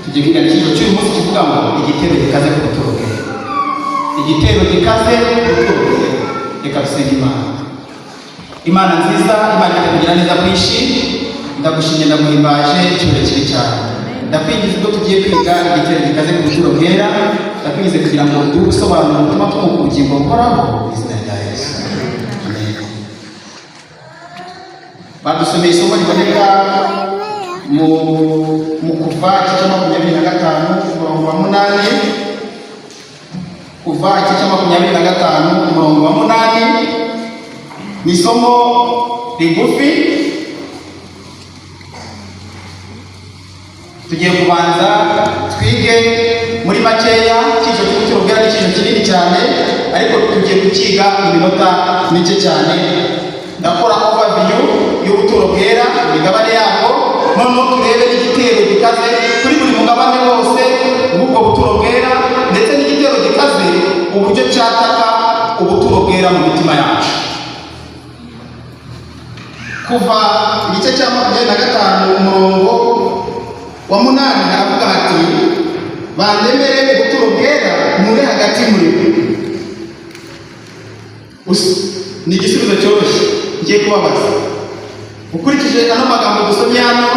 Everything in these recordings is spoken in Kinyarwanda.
Tugiye kwiga ikigo cy'uyu munsi kivuga ngo igitero gikaze ku buturo bwera. Igitero gikaze ku buturo bwera. Reka dusenge Imana. Imana nziza, Imana ikakugira neza kwinshi, ndagushimye, ndaguhimbaje, icyubahiro kibe cyawe. Ndakwingiza ubwo tugiye kwiga igitero gikaze ku buturo bwera, ndakwingize kugira ngo uduhe ubusobanuro butuma twunguka ubugingo buhoraho, mu izina rya Yesu. Amen. Badusomeye isomo riboneka mu Kuva igice cya 25, umurongo wa 8. Kuva igice cya 25, umurongo wa 8, ni isomo rigufi. Tugiye kubanza twige muri makeya. Icyigisho cy'ubuturo bwera ni icyigisho kinini cyane, ariko tugiye kukiga iminota mike cyane. Ndakora overview y'ubuturo bwera, imigabane yabwo, noneho turebe n'igitero gikaze kuri buri mugabane wose w'ubwo buturo bwera, ndetse n'igitero gikaze uburyo cyataka ubuturo bwera mu mitima yacu. Kuva igice cya 25, umurongo wa 8, haravuga hati: "Bandemere ubuturo bwera, nture hagati muri bo." Ni igisubizo cyoroshye ngiye kubabaza. Ukurikije ano magambo dusomye hano,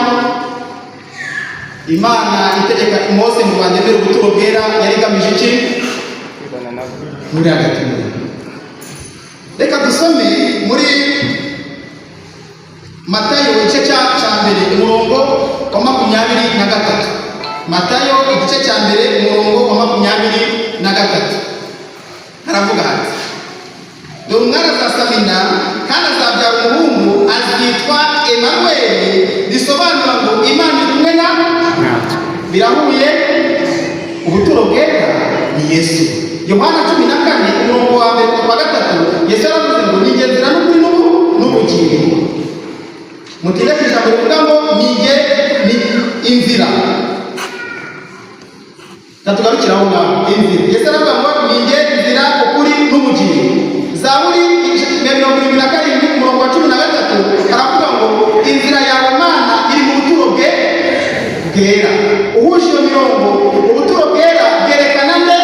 Imana itegeka Mose ngo bandemere ubuturo bwera yari igamije iki? Nture hagati muri bo. Reka dusome muri Matayo igice cya 1, umurongo wa 23. Matayo igice cya 1, umurongo wa 23, haravuga hati: "Dore umwana azasama inda, kandi azabyara umuhungu, azitwa Emanuweli," bisobanura ngo Imana iri kumwe na birahuye. Ubuturo bwera ni Yesu. Yohana 14, umurongo wa 1 wa 3, Yesu yaravuze ngo: "Ni jye nzira n'ukuri n'ubugingo." Mutinde ku ijambo rivuga ngo "ni jye ni inzira". Tatugarukira aho ngaho. Inzira, Yesu aravuga ngo: "Ni jye nzira, ukuri n'ubugingo." Zaburi 77, umurongo wa 13, haravuga ngo: "Inzira yawe, Mana, iri mu buturo bwe bwera." Uhuje iyo mirongo, ubuturo bwera bwerekana nde?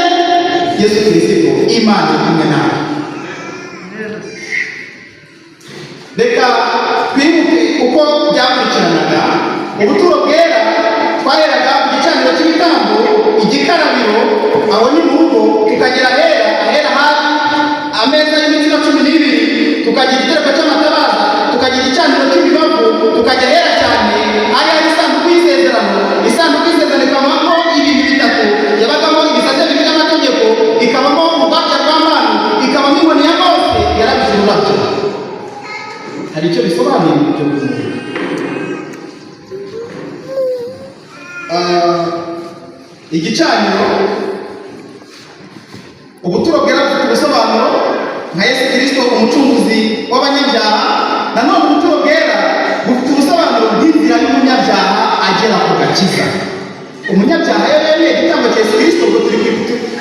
Yesu Kirisito, Imana iri kumwe nawe. Reka twibuke uko byakurikiranaga. Ubuturo bwera, twaheraga ku gicaniro cy'ibitambo, igikarabiro, aho ni mu rugo, tukagera ahera. Ahera hari ameza y'imitsima 12, tukagira igitereko cy'amatabaza, tukagira igicaniro cy'imibavu, tukajya ahera cyane hari hari isanduku y'isezerano. Isanduku y'isezerano ikabamo ibintu bitatu: yabagamo ibisate bibiri by'amategeko, ikabamo urwabya rw'amanu, ikabamo inkoni ya Mose yarabije ururabyo. Hari icyo bisobanuye ibyo bintu. Igicaniro, ubuturo bwera bufite ubusobanuro nka Yesu Kirisito, umucunguzi w'abanyabyaha. Nanone ubuturo bwera bufite ubusobanuro bw'inzira y'umunyabyaha agera ku gakiza. Umunyabyaha iyo yemeye igitambo cya Yesu Kirisito, ubwo turi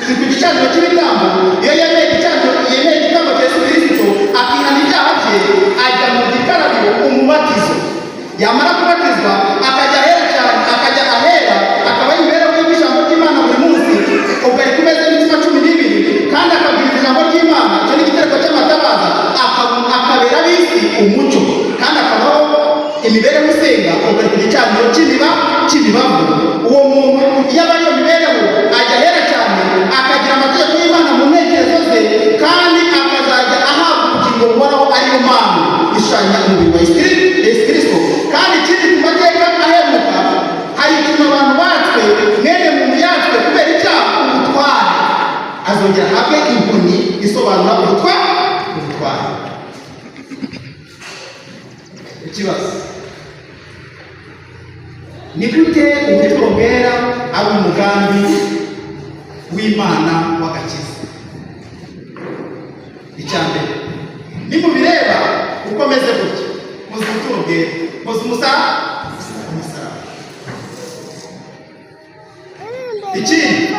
ku gicaniro cy'ibitambo, iyo yemeye igicaniro, yemeye igitambo cya Yesu Kirisito, akihana ibyaha bye, ajya mu gikarabiro, umubatizo. Yamara kubatizwa akajya ahera cyane, akajya ahera, akaba imibereho y'ijambo ry'Imana buri munsi. Ubwo ari ku meza y'imitsima 12, kandi akabwiriza ijambo ry'Imana, icyo ni igitereko cy'amatabaza, akabera ab'isi umucyo, kandi akabaho imibereho isenga. Ubwo ari ku gicaniro cy'imibavu. Uwo muntu iyo aba iyo mibereho, ajya ahera cyane, akagira amategeko y'Imana mu ntekerezo ze, kandi akazajya ahabwa ubugingo buhoraho, ariyo mpano ishushanya umubiri wa Yesu Kirisito. Kandi ikindi, ku mateka aheruka, hari ikintu abantu batswe, mwene muntu yatswe kubera icyaha, ubutware. Azongera ahabwe inkoni isobanura ubutware. Ubutware. Ikibazo: ni gute ubuturo bwera ari umugambi w'Imana w'agakiza? Icya mbere, nimubireba uko meze gutya, muzi ubuturo bwera, muzi umusaraba. Ikindi,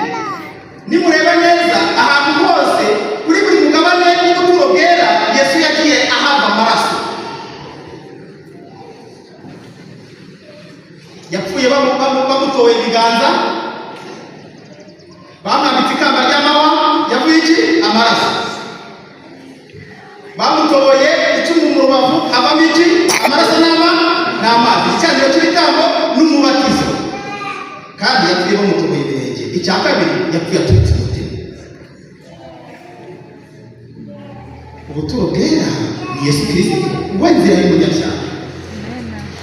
nimureba neza ahantu hose kuri buri mugabane w'ubuturo bwera, Yesu yagiye ahabwa amaraso. Yapfuye bamutoye ibiganza. Icya kabiri, yapfuye aturitse umutima. Ubuturo bwera ni Yesu Kirisito, we nzira y'umunyabyaha.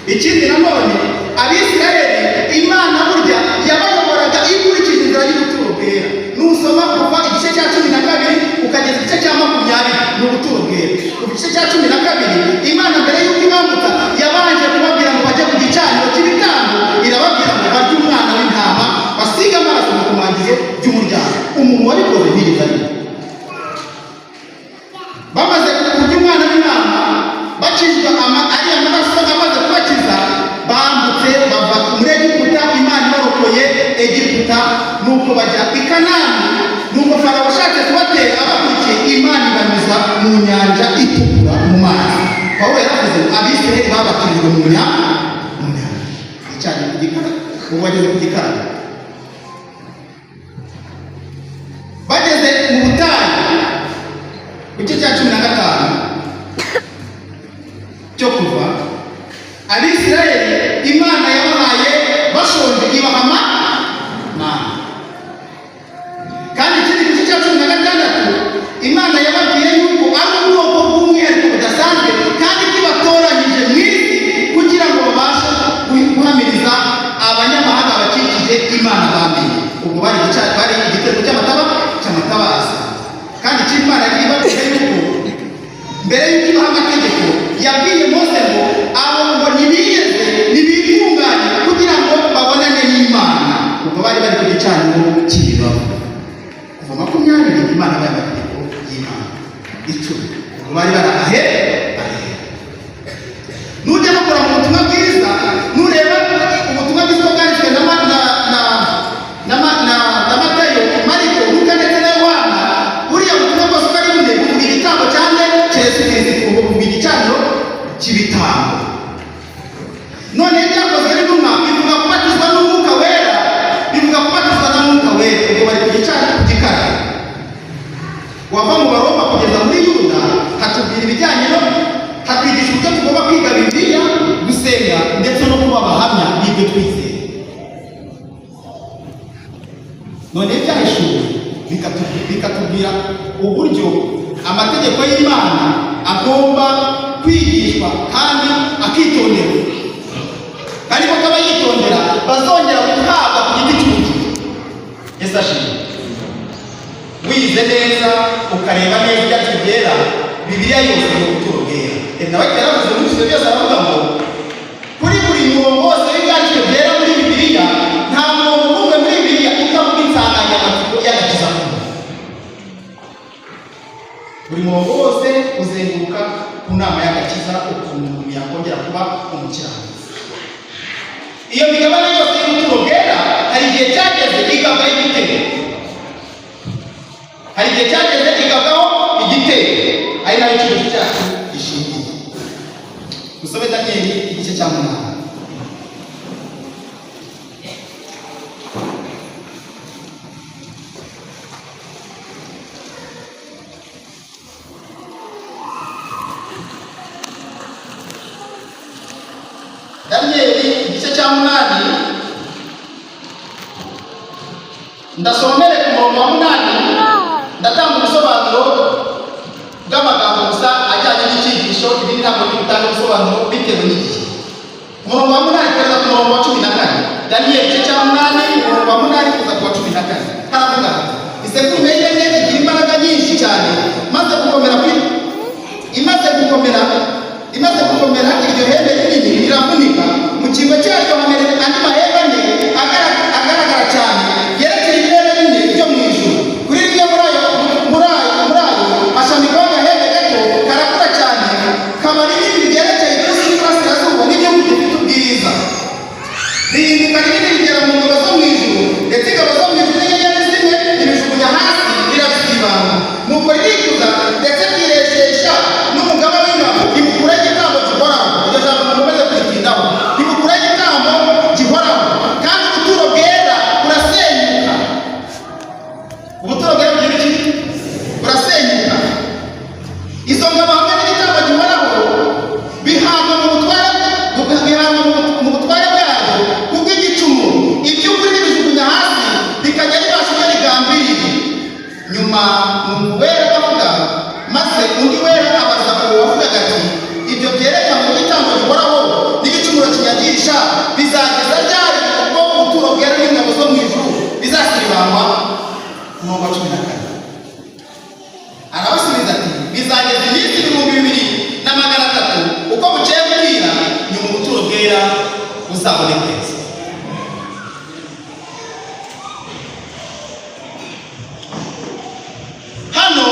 Ikindi nanone, Abisirayeli Imana burya yabayoboraga ikurikije inzira y'ubuturo bwera. Nusoma kuva igice cya 12 ukageza igice cya 20, ni ubuturo bwera. Kuva igice cya 12, Imana mbere y'uko ibambutsa yabanje kubabwira ngo bajye ku gicaniro cy'ibitambo, irababwira ngo barye umwana w'intama, basige amaraso mu kumangizo by'umuryango. Umuntu wabikoze ntiyigeze arimo. Bamaze kurya umwana w'intama, bakizwa ariya maraso amaze kubakiza, bambutse bava muri Egiputa, Imana ibarokoye Egiputa, nuko bajya i Kanani. Nuko Farawo ashatse kubatera abakurikiye, Imana ibanyuza mu Nyanja Itukura mu mazi. Pawulo yaravuze ngo Abisirayeli babatirijwe mu nyanja icanye ku gikara. Ubu bageze ku gikara, bageze mu butayu. Igice cya 15 cyo Kuva, Abisirayeli Imana yabahaye bashonje, ibaha mana. Kandi ikindi gice cya 16, Imana yababwiye yuko ari ubwoko bw'umwihariko budasanzwe, kandi ko ibatoranyije mu isi kugira ngo babashe guhamiriza abanyamahanga bakikije Imana bamenye. Ubwo bari igitego cy'amatabaza. Kandi icyo Imana yagiye ibabwira, yuko mbere y'uko ibaha amategeko yabwiye Mose ngo abo ngo ntibiyeze, ntibitunganye kugira ngo babonane n'Imana. Ubwo bari bari ku gicaniro cy'ibibavu. Kuva 20, Imana abaye amategeko y'Imana 10, ubwo bari bari ahe ahe. Nujya bakora mu butumwa bwiza, nureba ubutumwa bwiza uko bwanditswe na Ma- na na na Ma- na na Matayo, Mariko, Luka ndetse na Yohana, buriya butumwa bwose uko ari bune buvuga igitambo cyane cya Yesu Kirisito. Ubwo buvuga igicaniro cy'ibitambo. None Ibyakozwe n'Intumwa bivuga kubatizwa n'Umwuka Wera, bivuga kubatizwa na Mwuka Wera. Ubwo bari ku gicaniro ku gikara. Wava mu Baroma kugeza muri Yuda, hatubwira ibijyanye no hatwigisha uburyo tugomba kwiga Bibiliya, gusenga ndetse no kuba abahamya b'ibyo twizeye. None Ibyahishuwe bikatubwira uburyo amategeko y'Imana agomba kwigishwa kandi akitonderwa, kandi ko abayitondera bazongera guhabwa ku giti cy'ubugingo. Yesu ashimwe. Wize neza, ukareba neza ibyanditswe byera, Bibiliya yose ni ubuturo bwera. Nawe yaravuze muri ibyo byose, aravuga ngo kuri buri murongo wose w'ibyanditswe byera muri Bibiliya, nta murongo n'umwe muri Bibiliya utavuga insanganyamatsiko y'agakiza k'umuntu. Buri murongo wose uzenguruka ku nama y'agakiza, ukuntu umuntu yakongera kuba umukiranutsi. Iyo migabane yose y'ubuturo bwera, hari igihe cyageze igavaho igitego, hari igihe cyageze igavaho igitego, ari nayo icyigisho cyacu gishingiye. Dusome Daniyeli igice cya 8. Daniyeli igice cya 8, ndasomere ku murongo wa 8. Ndatanga ubusobanuro bw'amagambo gusa ajyanye n'icyigisho, ibindi ntabwo ndi butange ubusobanuro bitewe n'igihe. Umurongo wa 8 kugeza ku murongo wa 14. Daniyeli igice cya 8, umurongo wa 8 kugeza ku wa 14, haravuga hati: "Isekurume y'ihene igira imbaraga nyinshi cyane, maze gukomera kuri imaze gukomera, iryo hembe rinini riravunika. Mu cyimbo cyaryo hamera andi mahembe ane agaragara cyane, yerekeye ibirere bine byo mu ijuru. Kuri rimwe muri ayo hashamikaho agahembe gato, karakura cyane, kaba rinini ryerekeye ikusi n'iburasirazuba n'igihugu gifite ubwiza. Rihinduka rinini, rigera mu ngabo zo mu ijuru, ndetse ingabo zo mu ijuru n'inyenyeri zimwe ribijugunya hasi, rirasibanga. Nuko ririkuza, ndetse ryireshesha n'umugaba w'ingabo, rimukuraho igitambo gihoraho." Iryo jambo mukomeze kuritindaho: rimukuraho igitambo gihoraho. Umurongo wa 14 arabasubiza ati: "Bizageza iminsi 2300 uko bukeye bwira, nyuma ubuturo bwera buzabone kweza." Hano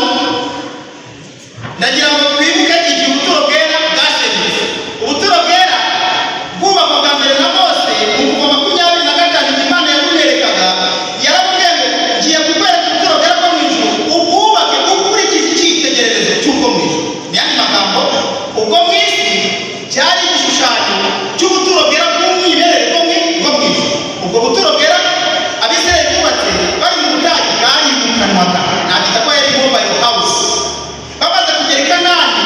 ndagira ngo twibuke igihe ubuturo bwera bwasenyutse. Ubuturo bwera bwubakwa bwa mbere na Mose mu Kuva 25. Igihe Imana yamumwerekaga, yaramubwiye ngo: "Ngiye kukwereka ubuturo bwera bwo mu ijuru, ubwubake ukurikije icyitegererezo cy'ubwo mu ijuru." Mu yandi magambo, ubwo mu isi cyari igishushanyo cy'ubuturo bwera bw'umwimerere bwo mu ijuru. Ubwo buturo bwera Abisirayeli bubatse bari mu butayu bwarimukanwaga, nabyita ko yari mobile house. Bamaze kugera i Kanani,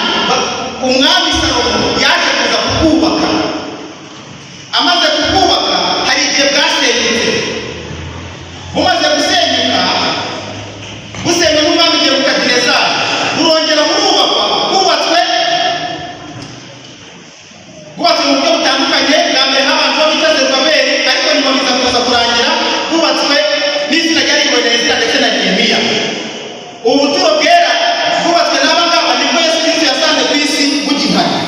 umwami Salomo yaje kuza kubwubaka. Amaze kubwubaka, hari igihe bwasenyutse. Bumaze gusenyuka, busenywe n'umwami Nebukadinezari, burongera burubakwa. Bwubatswe mu buryo butandukanye. Bwa mbere habanje uwo bita Zerubabeli, ariko nyuma biza kuza kurangira bwubatswe n'izina ryari na Ezira ndetse na Nehemiya. Ubu buturo bwera bwubatswe n'aba ngaba nibwo Yesu Kristo yasanze ku isi bugihari.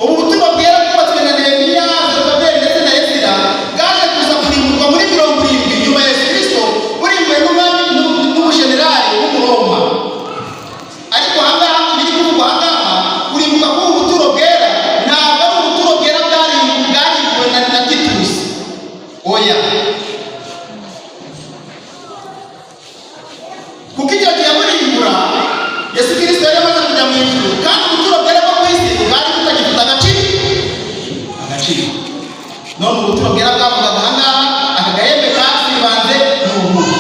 Ubu buturo bwera bwubatswe na Nehemiya, Zerubabeli ndetse na Ezira bwaje kuza kurimburwa muri 70 nyuma ya Yesu Kristo, burimbuwe n'umwami n'umujenerali w'Umuroma. Ariko ahangaha, ibiri kuvugwa ahangaha, kurimbuka k'ubu buturo bwera ntabwo ari ubuturo bwera bwarimbuwe na Titusi, oya, kuko icyo gihe burimbura Yesu Kirisito yari amaze kujya mu ijuru, kandi ubuturo bwera bwo ku isi bwari butagifite agaciro. None ubuturo bwera bwavugaga ahangaha, aka gahembe kasibanze, ni ubuhe?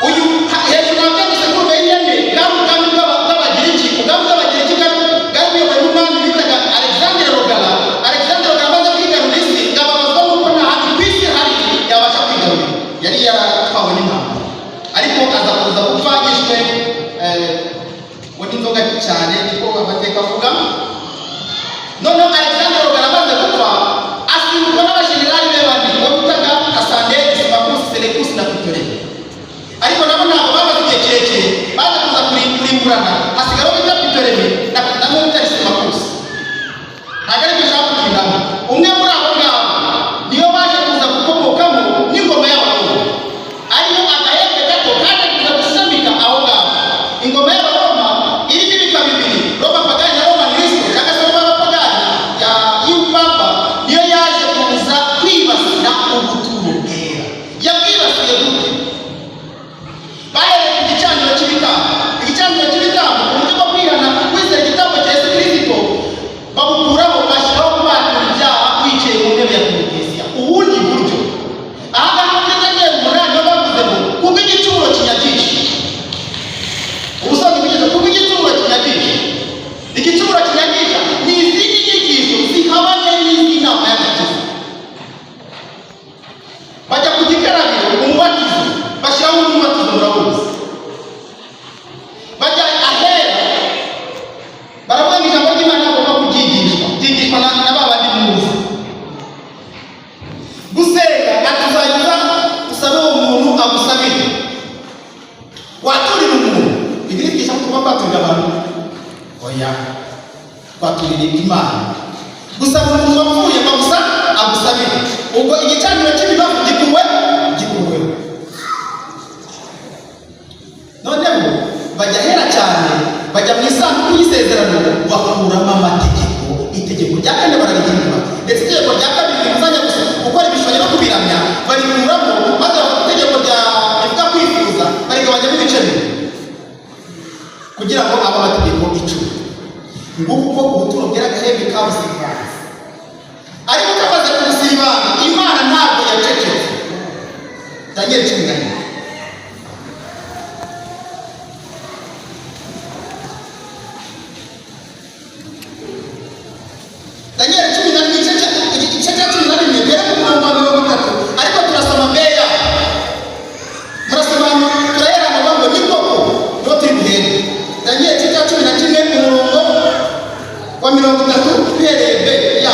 Uyu hejuru nabwo isekurume y'ihene bwari ubwami bw'Abagiriki. Ubwami bw'Abagiriki bwari buyobowe n'umwami bitaga Alexandre Rogara. Alexandre Rogara amaze kwigarurira isi, ngababazwa n'uko nta handi ku isi hari yabasha kwigarurira, yari yaratwawe n'intambara, ariko aza kuza gupfa yishwe ngo n'inzoga cyane, niko amateka avuga. Noneho Alexandre Rogara amaze gupfa, asimburwa n'abajenerali be bane, uwo bitaga Kasanderi, Simakusi, Selekusi na Ptolemy. Ariko nabo ntabwo bamaze igihe kirekire, baje kuza kurimburana, hasigara uwo bita Ptolemy na n'uwo bita Simakusi. Ntabwo aribyo nshaka kugindamo. Umwe muri abo ngabo niyo baje kuza gukomokamo n'ingoma y'Abaroma, ariyo agahembe gato kaje kuza gushamika aho ngaho. Ingoma y'Abaroma irimo ibika bibiri, Roma pagani na Roma Kristo, cyangwa se Roma y'abapagani y'ubupapa, niyo yaje kuza kwibasira ubuturo bwera. Yabwibasiye gute? Bahereye ku gicaniro cy'ibitambo. Igicaniro cy'ibitambo, uburyo bwo kwihana, kwizera igitambo cya Yesu Kirisito, babukuraho, bashyiraho kubatura ibyaha wicaye mu ntebe ya penitesiya, ubundi buryo. Aha ngaha muri Daniyeli 8 bo bavuze ngo kubwo igicumuro kinyagisha. Ubusanzwe bigeze kubwo igicumuro kinyagisha. Igicumuro kinyagisha ni izindi nyigisho zihabanye n'iz'inama y'agakiza. Bajya ku gikarabiro, umubatizo, bashyiraho umubatizo, murabuzi. Bajya ahera, baravuga ngo ijambo ry'Imana agomba kuryigishwa, ryigishwa na ba bandi muzi. Gusenga, atuzajya usabe uwo muntu agusabire, waturira umuntu. Bibiliya yigisha ko tugomba kwaturira abantu? Oya, twaturira Imana. Gusaba umuntu wapfuye ngo gusa agusabire, ubwo igicaniro cy'imibavu gikuweho. Noneho bajya ahera cyane, bajya mu isanduku y'isezerano, bakuramo amategeko. Itegeko rya kane bararihindura, ndetse itegeko rya kabiri ribuzanya gusa gukora ibishushanyo no kubiramya barikuramo, maze bafata itegeko rya rivuga kwifuza barigabanyamo ibice bibiri kugira ngo abe amategeko 10. Nguko uko ubuturo bwera agahembe kabusibanze. Ariko kamaze kubusibanga, Imana ntabwo yacecetse. Daniel 11. Daniel 11, igice cya 11, guhera ku murongo wa 30, ariko turasoma mbeya. Murasoma hano, turahera hano ngo ni koko niho turi buhere. Daniel igice cya 11, umurongo wa 30, duhereye b ya.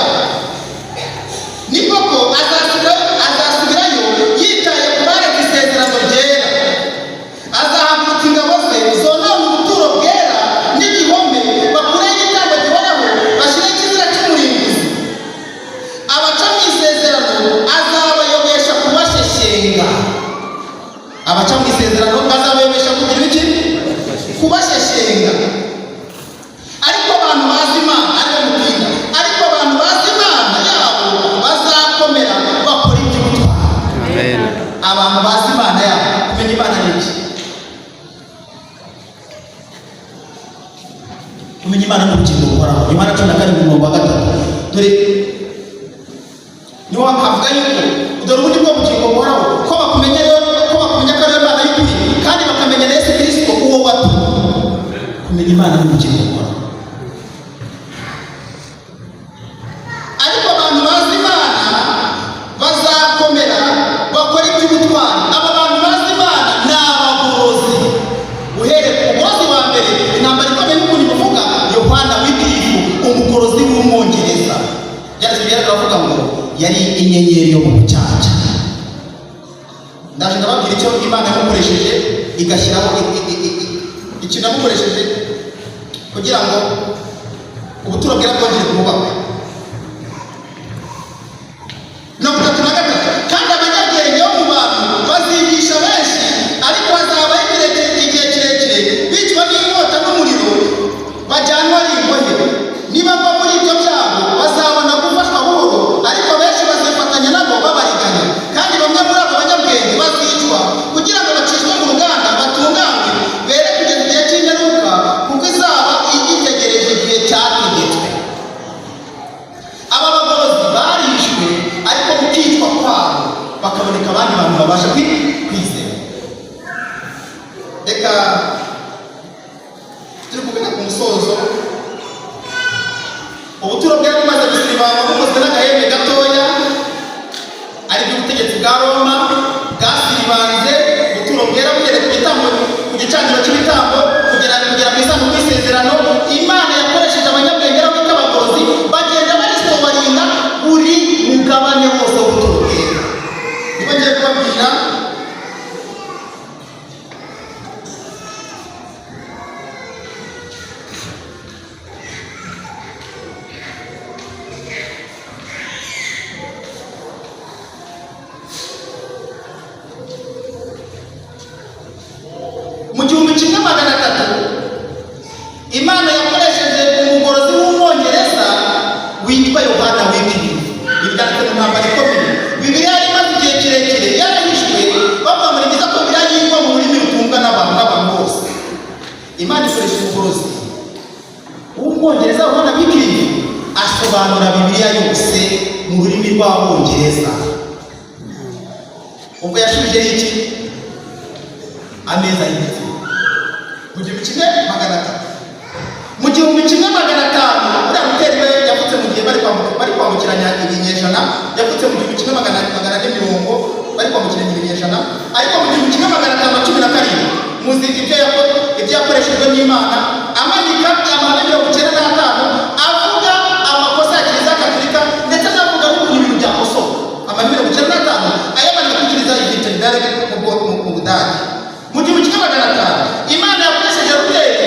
Ni koko azasubirayo. Abaca mu isezerano bazabayobesha kugira iki? Kubashyeshyenga. Ariko abantu bazi Imana, aribo mutinda, ariko abantu bazi Imana yabo bazakomera, bakora iby'ubutwari. Amen. Abantu bazi Imana yabo. Kumenya Imana ni iki? Kumenya Imana ni ubugingo buhoraho. Yohana 17:3, dore niho havuga yuko dore ubu ni bwo bugingo buhoraho, ko bakumenya rero, ko bakumenya ko ariyo Imana y'ukuri, kandi bakamenya na Yesu Kirisito uwo watumye. Kumenya Imana ni ubugingo buhoraho. Ariko abantu bazi Imana bazakomera, bakora iby'ubutwari. Aba bantu bazi Imana ni abagorozi. Uhereye ku mugorozi wa mbere, intambara ikomeye y'ukuntu imuvuga, Yohana Wikilifu, umugorozi w'Umwongereza. Byanditswe byera baravuga ngo yari inyenyeri yo mu bucaca. Ndaje ndababwira icyo Imana yamukoresheje, igashyiraho ikintu yamukoresheje kugira ngo ubuturo bwera bwongere bwubakwe. 33: kandi abanyabwenge bo mu bantu bazigisha benshi, ariko hazabaho igihe kirekire bicwa n'inkota n'umuriro, bajyanwa ari imbohe. Nibava muri ibyo byago bazabona gufashwa buhoro, ariko benshi bazifatanya nabo babariganya. Kandi bamwe muri abo banyabwenge bazicwa kugira ngo bacishwe mu ruganda, batunganywe, bere kugeza igihe cy'imperuka, kuko izaba igitegereje igihe cyategetswe. Aba bagorozi barishwe, ariko mu kwicwa kwabo bakaboneka abandi bantu babasha kwizera. Reka turi kugana ku musozo. Ubuturo bwari bumaze gusibangwa, bukozwe n'agahembe gatoya, aribyo ubutegetsi bwa Roma bwasibanze ubuturo bwera, bugere ku gitambo, ku gicaniro cy'ibitambo, kugera ku isanduku y'isezerano. Imana yakoresheje abanyabwenge rero bita abagorozi, bagenda barestoringa buri mugabane wose w'ubuturo bwera. Niba ngiye kubabwira mu 1300, Imana yakoresheje umugorozi w'Umwongereza witwa Yohana Wikilifu. Ibi byanditse mu ntambara ikomeye. Bibiliya yari imaze igihe kirekire yarahishwe, bavuga ngo ni byiza ko Bibiliya yigwa mu rurimi rutumvwa n'abantu bose. Imana ikoresha umugorozi w'Umwongereza Yohana Wikilifu, asobanura Bibiliya yose mu rurimi rw'Abongereza. Ubwo yashubije iki? Ameza y'ibiti mu 1300. Mu 1500, uriya muteri we yavutse mu gihe bari kwambukiranya ibinyejana. Yavutse mu gihumbi kimwe magana ane mirongo, bari kwambukiranya ibinyejana. Ariko mu 1517, muzi ibyo yakoreshejwe n'Imana, amanika amahame 95 avuga amakosa ya Kiliziya Gatolika, ndetse anavuga n'ukuntu ibintu byakosoka. Amahame 95 ayamanika kuri Kiliziya ya Wittenberg mu Budage. Mu 1500, Imana yakoresheje Ruteri,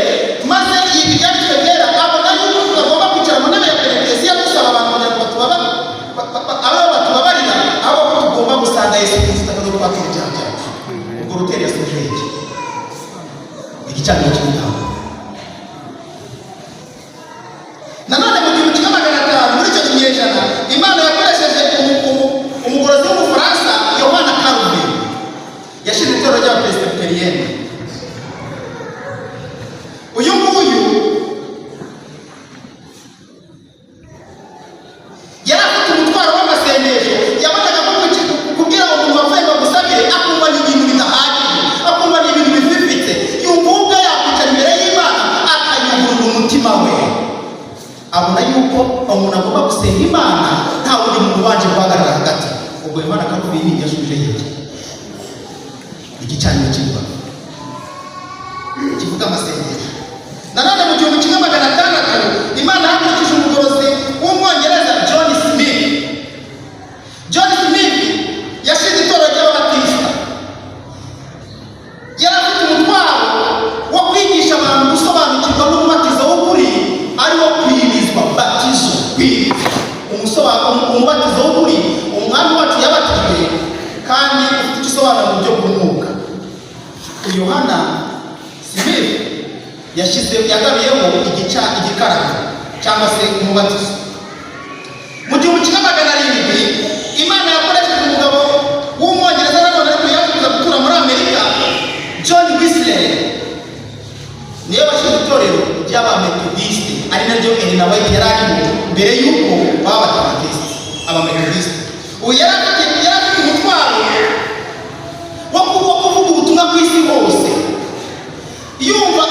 maze yiga ibyanditswe byera, abona yuko tutagomba kwicara mu ntebe ya penetensiya dusaba abantu kugira ngo abe batubabarira, ahubwo ko tugomba gusanga Yesu Kirisito akaba twatura ibyaha byacu. Ubwo Ruteri yasoje iki? Igicaniro cy'ibitambo. Nanone mu 1500, muri icyo kinyejana, Imana yakoresheje umugorozi w'Umufaransa Yohana Calvin, yashinze itorero ry'Abapresbiteriyene. Uyu nguyu yari afite umutwaro w'amasengesho. Yabonaga ko kubwira umuntu wapfuye ngo agusabire, akumva ni ibintu bidahagije, akumva ni ibintu bififitse. Yumva ubwe yakwicara imbere y'Imana akayungurura umutima we. Abona yuko umuntu agomba gusenga Imana nta wundi muntu ubanje guhagarara hagati. Ubwo Yohana Calvin yashubije hirya igicaniro cy'imbaga kivuga amasengesho. Nanone mu 1600, Imana yahagurukije umugorozi w'Umwongereza John Smith. John Smith yashinze itorero ry'Ababatisita. Yari afite umutwaro wo kwigisha abantu gusobanukirwa n'umubatizo w'ukuri, ari wo kwibizwa, batizo, kwibizwa. Umubatizo w'ukuri Umwami wacu yabatijwe, kandi ufite icyo usobanura mu buryo bw'umwuka. Yohana Smith yashyize, yagabiyeho igikarabyo cyangwa se umubatizo. Mu 1700, Imana yakoresheje umugabo w'Umwongereza nanone, ariko yaje kuza gutura muri Amerika, John Wesley. Niyo bashinze itorero ry'Abametodisite, ari naryo Elena White yari arimo mbere y'uko baba Abadiventisite, Abametodisite. Ubu yari afite umutwaro wo kuvuga ubutumwa ku isi hose, yumva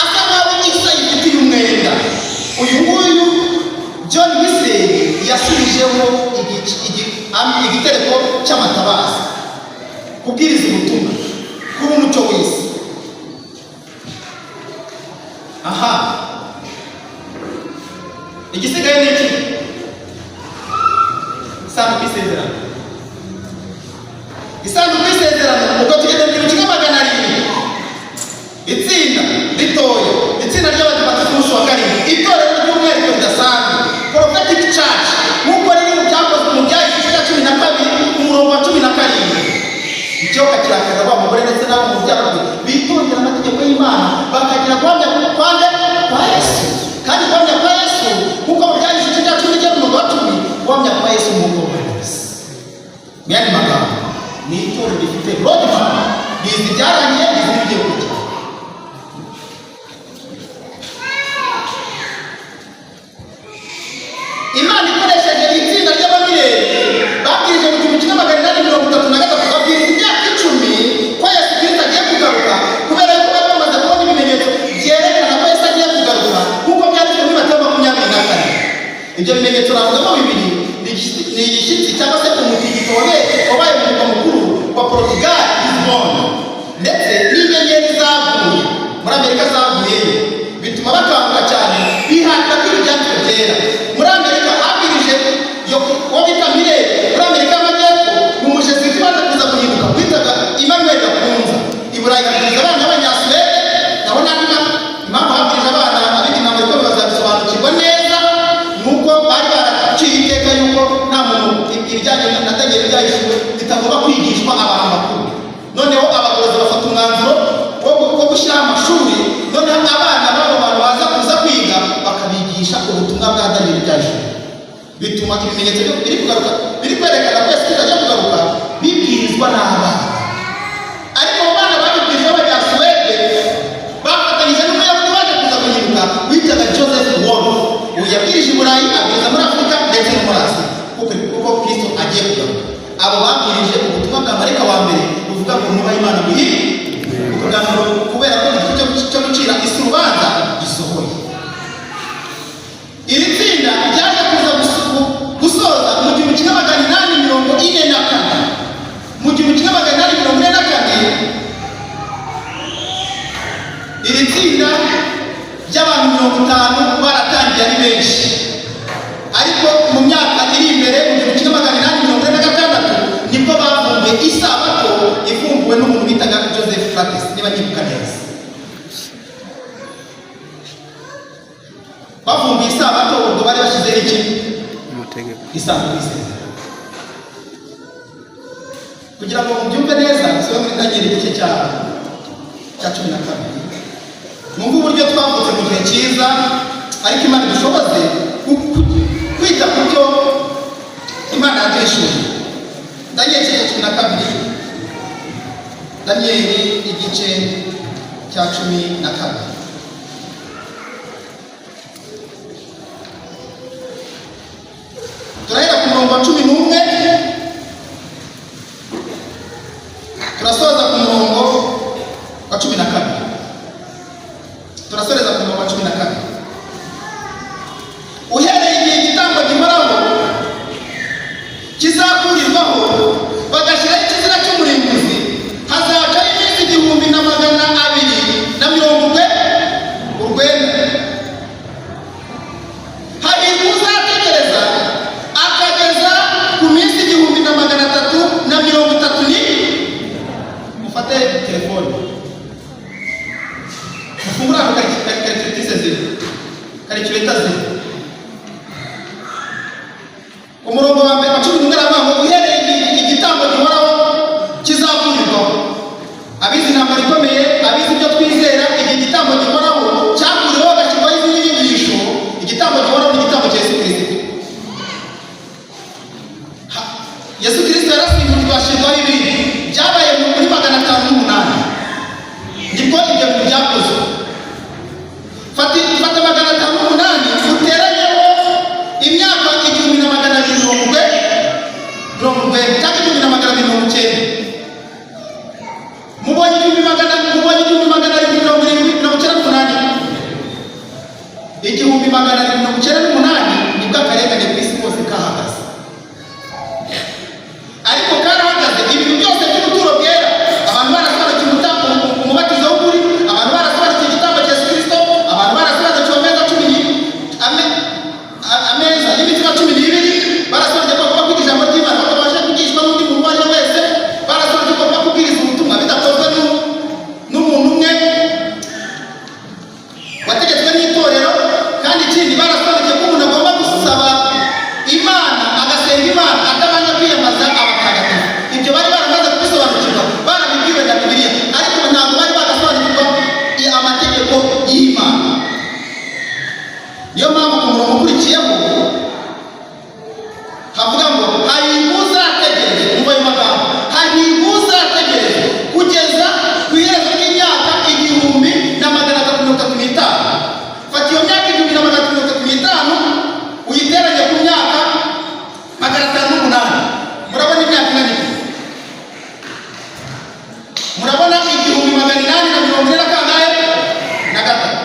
asa nkaho isi ayifitiye umwenda. Uyu nguyu John Wesley yasubijeho igitereko cy'amatabaza, kubwiriza ubutumwa, kuba umucyo w'isi. Aha, igisigaye ni iki? Isanduku y'isezerano. Isanduku y'isezerano, ubwo tugeze mu 1700. Itsinda ritoya, itsinda ry'Abadivantisiti umunsi wa karindwi, itorero ry'umwihariko ridasanzwe, Prophetic Church, nk'uko riri mu Byakozwe, mu Byahise, igice cya 12, umurongo wa 17: "Ikiyoka kirakaza wa mugore ndetse n'abo mu rubyaro rwe bitondera amategeko y'Imana, bakagira guhamya kwande? Kwa Yesu." Kandi guhamya kwa Yesu, nk'uko mu Byahise igice cya 19, umurongo wa 10, guhamya kwa Yesu nk'uko buhanuzi. Mu yandi magambo, ni itorero rifite roadmap, rizi ibyarangiye, rizi n'ibigiye kujya. Imana ikoresheje itsinda ry'Abamilleri babwirije mu 1833, babwiriza imyaka 10 ko Yesu Kirisito agiye kugaruka, kubera yuko bari bamaze kubona ibimenyetso byerekana ko Yesu agiye kugaruka, nk'uko byanditswe muri Matayo 24. Ibyo bimenyetso navugamo bibiri: ni igishyitsi cyangwa se umutingito wabaye mu murwa mukuru wa Portugal, Lisbon, ndetse n'inyenyeri zaguye muri Amerika, zaguyeyo, bituma bakanguka cyane, bihatira kwiga ibyanditswe byera. Muri Amerika habwirije uwo bita Miller. Muri Amerika y'Amajyepfo, mu Mujesuwiti baje kuza guhinduka witaga Emmanuel Lacunza. I Burayi habwiriza abana b'Abanyasuwede. Naho n'andi impamvu habwirije abana, abiga intambara ikomeye bazabisobanukirwa neza, ni uko bari baraciye iteka yuko nta muntu, ibijyanye na Daniel, Ibyahishuwe bitagomba kwigishwa abantu bakuru. Noneho abagorozi bafata umwanzuro wo gushyiraho amashuri, noneho abana b'abo bantu baza kuza kwiga bakabigisha ubutumwa bwa Daniel, Ibyahishuwe. Bituma ibimenyetso biri kugaruka, biri kwerekana ko Yesu Kristo agiye kugaruka, bibwirizwa n'abana. Ariko abo bana babibwirije b'Abanyasuwede bafatanyije n'Umuyahudi waje kuza guhinduka witaga Joseph Wolff. Uyu yabwirije i Burayi, abwiriza muri Afurika ndetse no muri Asiya, kuko Kristo agiye kugaruka. Abo babwirije ubutumwa bwa marayika wa mbere buvuga ngo "Nubaha Imana muhire ukuganiro, kubera ko igihe cyo gucira isi urubanza gisohoye." Iri tsinda ryaje kuza gusoza mu 1844. Mu 1844, iri tsinda ry'abantu 50 baratangiye ari benshi, ariko mu myaka iri imbere, mu 1846, nibwo bavumbuye isabato, ivumbuwe n'umuntu bitaga Joseph Frates, niba nyibuka neza. Bavumbuye isabato, ubwo bari bashyizeho iki? Amategeko. Isanduku y'isezerano. Kugira ngo mubyumve neza, dusome muri Daniel igice cya 12. Mwumve uburyo twavutse mu gihe cyiza, ariko Imana idushoboze kwita ku byo Imana yaduhishuriye. Daniel igice cya 12, Daniel igice cya 12. Turahera ku murongo wa 11, turasoza ku murongo wa 12. Turasoreza ku murongo wa 12: "Uhereye igihe igitambo gihoraho kizakurirwaho, bagashyiraho ikizira cy'umurimbuzi, hazacaho iminsi 1299. Hahirwa uzategereza akageza ku minsi 1330." Ni mufate telefone, mufungure ahantu calculatrice ziri, calculator ziri. Umurongo wa mbere wa 11 aravuga ngo uhereye igihe igitambo gihoraho. hashyirwaho ibindi. Byabaye muri 508 nibwo ibyo bintu byakozwe. Fata 508 uteranyeho imyaka 1290 cyangwa 1290, mubonye 1798. 1798 nibwo akarengane ku isi hose kahagaze, ariko karahagaze ibintu byose by'ubuturo bwera abantu barasobanukiwe umubatizo w'ukuri, abantu barasobanukiwe igitambo cya Yesu Kirisito, abantu barasobanukiwe ameza cumi ameza y'imitsima 12, barasobanukiwe ko bagomba kwiga ijambo ry'Imana batabasha kwigishwa n'undi muntu uwo ari we wese, barasobanukiwe ko bagomba kubwiriza ubutumwa bidakozwe n'umuntu umwe wategetswe n'itorero. Kandi ikindi, barasobanukiwe ko umuntu agomba gusaba Imana, agasenga Imana atabanje kwiyambaza abatagatifu. Ibyo bari baramaze kubisobanukirwa, barabibwiwe na Bibiliya, ariko ntabwo bari bagasobanukirwa amategeko y'Imana. Niyo mpamvu ku murongo ukurikiyeho havuga ngo hahirwa uzategereza. Umva ayo magambo: hahirwa uzategereza kugeza ku iherezo ry'imyaka 1335. Fata iyo myaka 1335 uyiteranye ku myaka 508, murabona imyaka ingana iki? Murabona 1840 na kangahe? Na gatatu.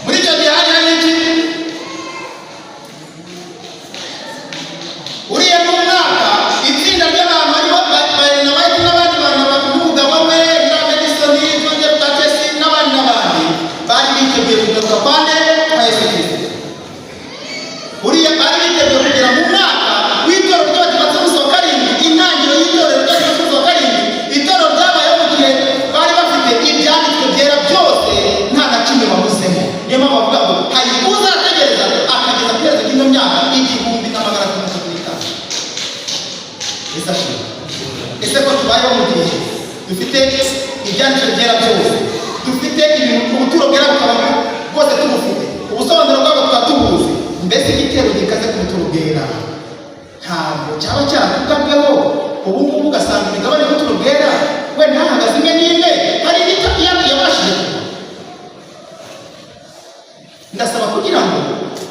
Muri icyo gihe hari hari iki? Uriya ni umwaka itsinda ry'abantu harimo Ellen White n'abandi bantu, n'umugabo we Hiram Edison, Joseph Gatesi n'abandi n'abandi, bari biteguye kugaruka kwa nde? Kwa Yesu Kirisito. Uriya bari biteguye kugera mu mwaka w'itorero ry'Abadivantisiti b'umunsi wa karindwi, intangiriro y'itorero ry'Abadivantisiti b'umunsi wa karindwi. Itorero ryabayeho mu gihe bari bafite ibyanditswe byera byose, nta na kimwe babuzemo. Niyo mpamvu bavuga ngo hari uzategereza akageza ku iherezo ry'ino myaka 1335. Ese ashimwe? Ese ko tubayeho mu gihe dufite ibyanditswe byera byose, dufite ibintu, ubuturo bwera bukaba bwose tubufite, ubusobanuro bwabwo tukaba tubuzi, mbese igitero gikaze ku buturo bwera ntabwo cyaba cyaratugabweho? Ubu ngubu ugasanga imigabane y'ubuturo bwera wenda hahagaze imwe n'imwe, hari indi yabashije kugwa. Ndasaba kugira ngo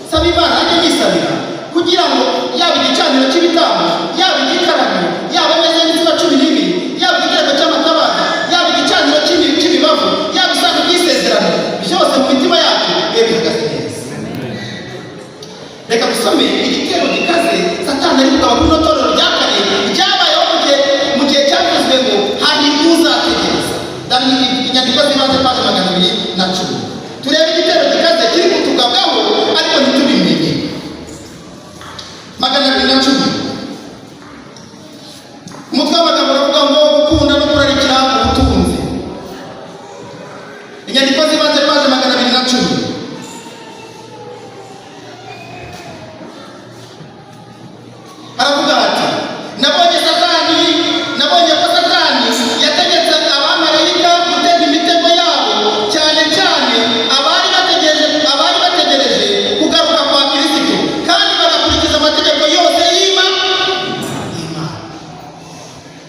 nsaba Imana, ajye nisabira kugira ngo yaba igicaniro cy'ibitambo, yaba igikarabiro, yaba ameza y'imitsima 12, yaba igitereko cy'amatabaza, yaba igicaniro cy'imibavu, yaba isanduku y'isezerano, byose mu mitima yacu bibe bihagaze neza. Reka dusome igitero gikaze Satani ari kugaba kuri ino torero rya kane ryabayeho mu gihe cyavuzwe ngo hahirwa uzategereza. Inyandiko z'ibanze, paje 210. Turebe igitero gikaze kiri kutugabwaho ariko ntitubimenye. 210, umutwe w'amagambo uravuga ngo gukunda no kurarikira ubutunzi. Inyandiko z'ibanze, paje 210. Haravuga hati: Nabonye ko Satani yategetse abamarayika gutega imitego yabo, cyane cyane abari bategereje kugaruka kwa Kirisito kandi bagakurikiza amategeko yose y'Imana.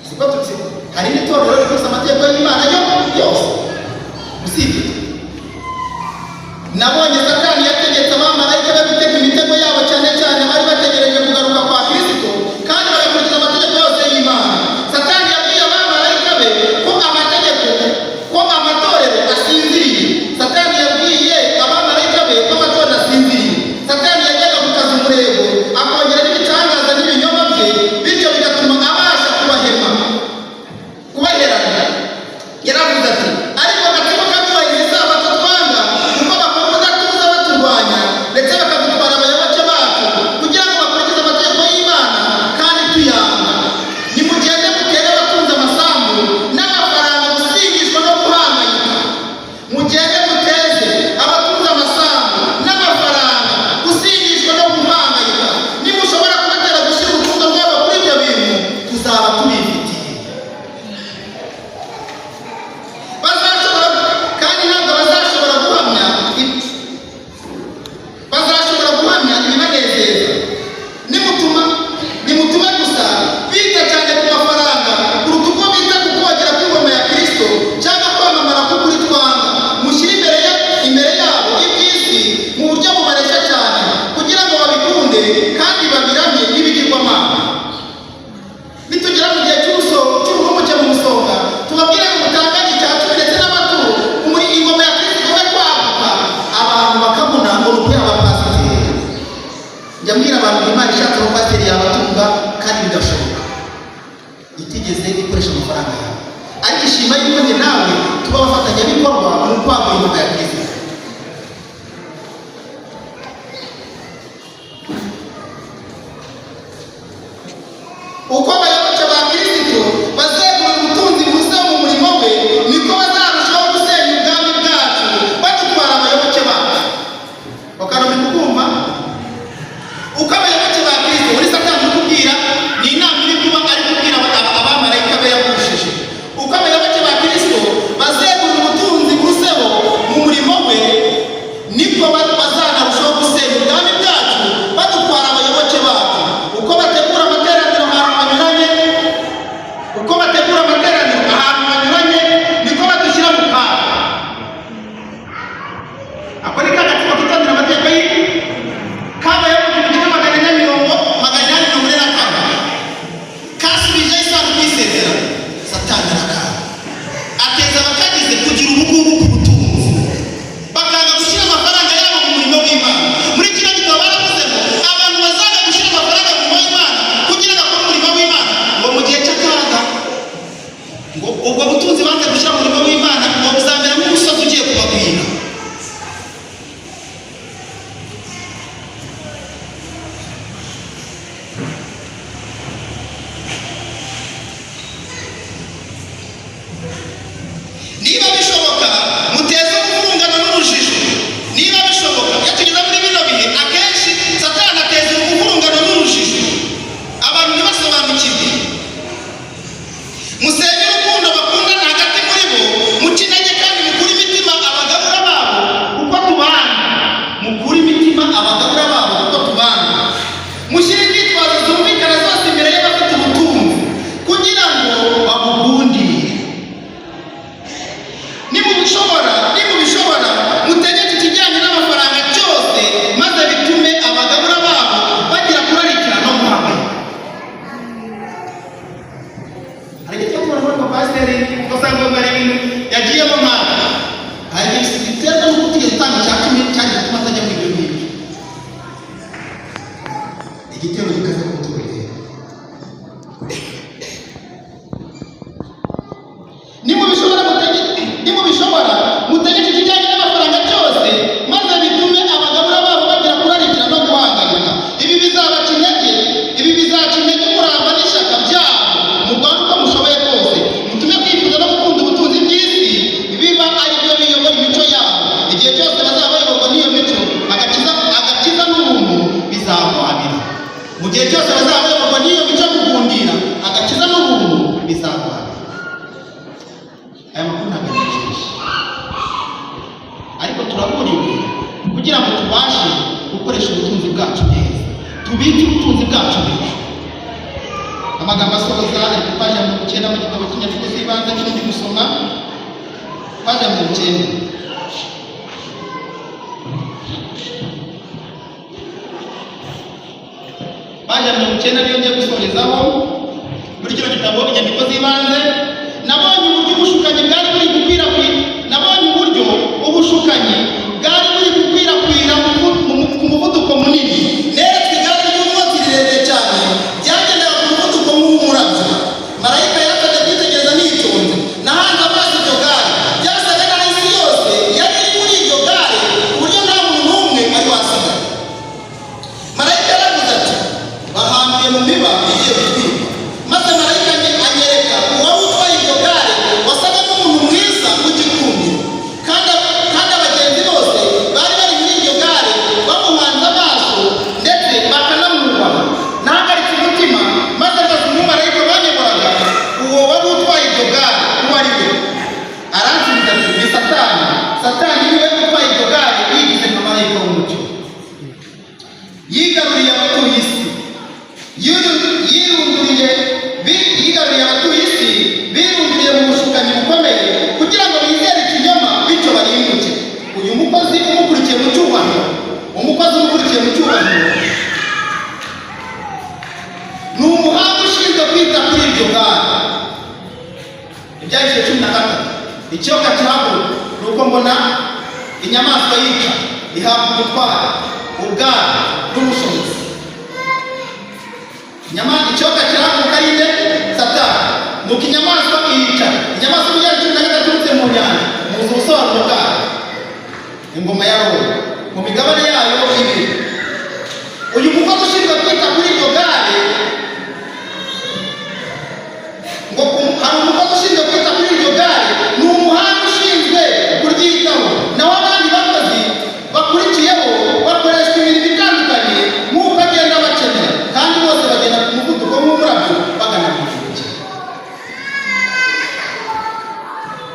Siko tuzi hari n'itorero rikurikiza amategeko y'Imana yo yose usibye. Nabonye Satani yategetse abamarayika be gutega imitego yabo, cyane cyane bari bategereje kugaruka kwa Kirisito kandi bagakurikiza amategeko yose y'Imana. Satani yabwiye abamarayika be ko amatorero asinziriye. Satani yabwiye abamarayika be ko amatorero asinziriye. Satani yajyaga gukaza umurego, akongera n'ibitangaza n'ibinyoma bye, bityo bigatuma abasha kubahema, kubaherana. Yaravuze ati: ariko agatsiko k'abubahiriza isabato twanga, kuko bakora ubudatuza. Ntigeze ikoresha amafaranga yawe, ariko ishima yuko njye nawe tuba abafatanyabikorwa mu kwagura ingoma ya Kirisito. Uko abayoboke ba Kirisito bazegura ubutunzi buza mu murimo we, niko bazarushaho gusenya ubwami bwacu badutwara abayoboke bacu. Bakanamenya kukumva. Uko abayoboke ba Kirisito, muri Satani uri kubwira, ni inama iri kuba, ari kubwira abamarayika be yagushije. Uko abayoboke ba Kirisito bazegura ubutunzi buruseho mu murimo we, niko bazanarushaho gusenya ubwami bwacu badutwara abayoboke bacu. Uko bategura amateraniro ahantu hanyuranye, uko bategura amateraniro ahantu hanyuranye, niko badushyira mu kaga. Ako ni ka gatsiko kitondera amategeko kabayeho mu 1444, kasubijeho isanduku y'isezerano. Satani arakanga, ateza abakagize kugira ubugugu ku butunzi, bakanga gushyira amafaranga yabo mu murimo w'Imana. Muri kino gitabo baravuze ngo abantu bazaga gushyira amafaranga mu murimo w'Imana kugira ngo akore umurimo w'Imana, ngo mu gihe cy'akaga, ngo ubwo butunzi banze gushyira mu murimo w'Imana ngo buzamera nk'umusozi ugiye kubagwira. Niba bishoboka, muteze umuvurungano n'urujijo. Niba bishoboka, iyo tugeze muri bino bihe, akenshi Satani ateza umuvurungano n'urujijo, abantu ntibasobanukirwe. Musenye urukundo bakundana hagati muri bo, muce intege kandi mukure imitima abagabura babo kuko tubana. Mukure imitima abagabura babo kuko tubana. Mushyire inzitwazo zumvikana zose imbere y'abafite ubutunzi kugira ngo babugundire. Nimubishobora, mutegeke ikijyanye n'amafaranga cyose, maze bitume abagabura babo bagira kurarikira no guhangayika. Hari igihe tubona muri pasiteri ugasanga ngo hari ibintu yagiyemo nk'aho hari igihe biterwa n'uko utigeze utanga icya cumi cyari gutuma atajya muri ibyo ngibyo. Igitero gikaze ku butunzi. Nimubishobora, mutegeke ikijyanye n'amafaranga cyose, maze bitume abagabura babo bagira kurarikira no guhangayika. Ibi bizabaca intege, ibi bizaca intege umurava n'ishyaka byabo. Murwane uko mushoboye kose, mutume kwifuza no gukunda ubutunzi bw'isi biba ari byo biyobora imico yabo. Igihe cyose bazaba bayoborwa n'iyo mico, agakiza n'ubuntu bizahwanira. Mu gihe cyose bazaba bayoborwa n'iyo mico yo kugundira, agakiza n'ubuntu bizahwanira. Aya makuru ntabwo anejeje, ariko turaburiwe kugira ngo tubashe gukoresha ubutunzi bwacu neza, tubike ubutunzi bwacu neza. Amagambo asoza ari ku paji ya 90 mu gitabo cy'inyandiko z'ibanze cyo ndi gusoma, paji ya 90. Paji ya 90 niyo ngiye gusorezaho muri kino gitabo inyandiko z'ibanze. Nabonye uburyo ubushukanyi bwari buri gukwirakwira, nabonye uburyo ubushukanyi bwari buri gukwirakwira ku muvuduko munini. Neretswe igare ry'umwotsi rirerire cyane ryagendaga ku muvuduko nk'uw'umurabyo. Marayika yansabye kwitegereza nitonze. Nahanze amaso iryo gare. Byasaga n'aho isi yose yari iri muri iryo gare, ku buryo nta muntu n'umwe wari wasigaye. Marayika yaravuze ati: "Bahambiye mu miba igiye gutwikwa." Maze marayika anyereka uwari utwaye iryo gare, wasaga n'umuntu mwiza w'igikundiro, kandi abagenzi bose bari bari muri iryo gare bamuhanze amaso ndetse bakanamwubaha. Nahagaritse umutima maze mbaza umumarayika banyoboraga uwo wari utwaye iryo gare uwo ari we. Aransubiza ati: "Ni Satani. Satani niwe utwaye iryo gare yigize nka marayika w'umucyo. Yigaruriye abatuye isi. Yigaruriye abatuye isi birunduriye mu bushukanyi bukomeye kugira ngo bizere ikinyoma, bityo barimbuke. Uyu mukozi umukurikiye mu cyubahiro, umukozi umukurikiye mu cyubahiro, ni umuhanga ushinzwe kwita kuri iryo gare." Ibyahishuwe 13: ikiyoka kirahaguruka, nuko mbona inyamaswa yica ihabwa ubutware, ubwami n'ubushobozi. Ikiyoka kirahaguruka ari nde? Satani. Nuko inyamaswa iricara. Inyamaswa y'imyaka 13 iturutse mu nyanja, muzi ubusobanuro bwayo, ingoma ya Roma mu migabane yayo ibiri. Uyu mukozi ushinzwe kwita kuri iryo gare, ngo hari umukozi ushinzwe kwita kuri iryo gare, ni umuhanga ushinzwe kuryitaho, naho abandi bakozi bakurikiyeho bakoreshwa imirimo itandukanye nk'uko agenda bakenera, kandi bose bagenda ku muvuduko nk'umurabyo bagana ku ijuru.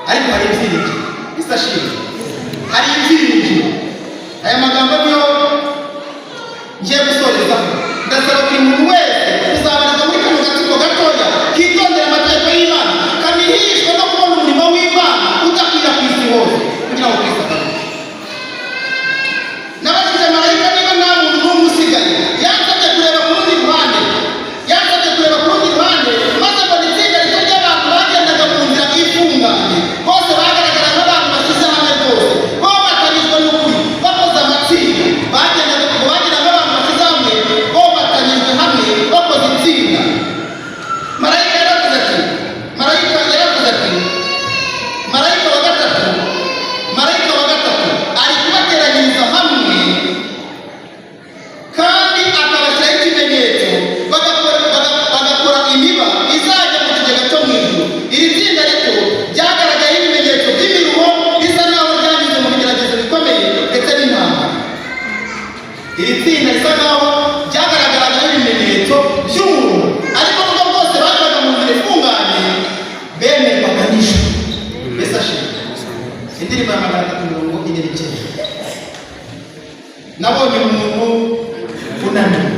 Ariko hari ibyiringiro. Isashimwe, hari ibyiringiro. Aya magambo niyo ngiye gusorezaho. Ndasaba buri muntu wese kuzabarizwa muri kano gatsiko gatoya kitondera amategeko y'Imana, kanihishwa no kubona umurimo w'Imana udakwira ku isi hose kugira ngo Kristo agaruke. Nabajije marayika niba nta muntu n'umwe usigaye. Yansabye kureba ku rundi ruhande, yansabye kureba ku rundi ruhande, maze mbona itsinda rito ry'abantu bagendaga mu nzira ifunganye. Bose bagaragara nk'abantu bashyize hamwe rwose, bomatanyijwe n'ukuri, bakoze amatsinda. Bagendaga, ngo bagenda nk'abantu bashyize hamwe, bomatanyijwe hamwe, bakoze itsinda. Marayika yaravuze ati, marayika yaravuze ati: "Marayika wa gatatu, marayika wa gatatu ari kubateranyiriza hamwe kandi akabashyiraho ikimenyetso, bagakora imiba izajya mu kigega cyo mu ijuru." Iri tsinda rito ryagaragayeho ibimenyetso by'imiruho, bisa naho ryanyuze mu bigeragezo bikomeye ndetse n'intambara. Iri tsinda risa naho ryagaragaraga ibimenyetso by'umuntu, ariko nubwo bwose banyuraga mu nzira ifunganye, bemerwaga n'ijuru. Mbese ashimwe. Indirimbo ya 349, "Nabonye umuntu unaniwe".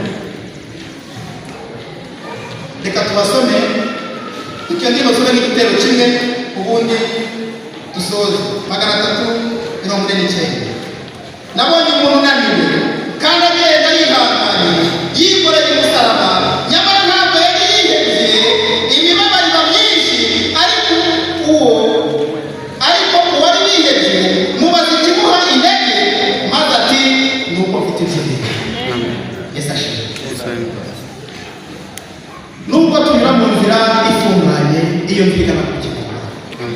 Reka tubasome icyo ndirimbo, tusome nk'igitero kimwe, ubundi dusoze. 349. Nabonye umuntu unaniwe kandi agenda yihanganye, yikoreye umusaraba, nyamara ntabwo yari yihebye. Imibabaro iba myinshi, ariko uwari wihebye mubaza ikimuha intege, maze ati: "Ni uko mfite ibyiringiro." Yesu ashimwe. Nubwo tunyura mu nzira ifunganye, iyo nzira igana ku kigo,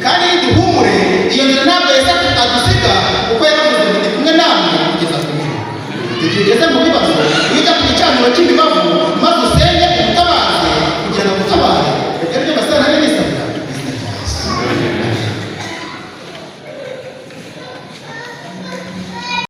kandi niduhura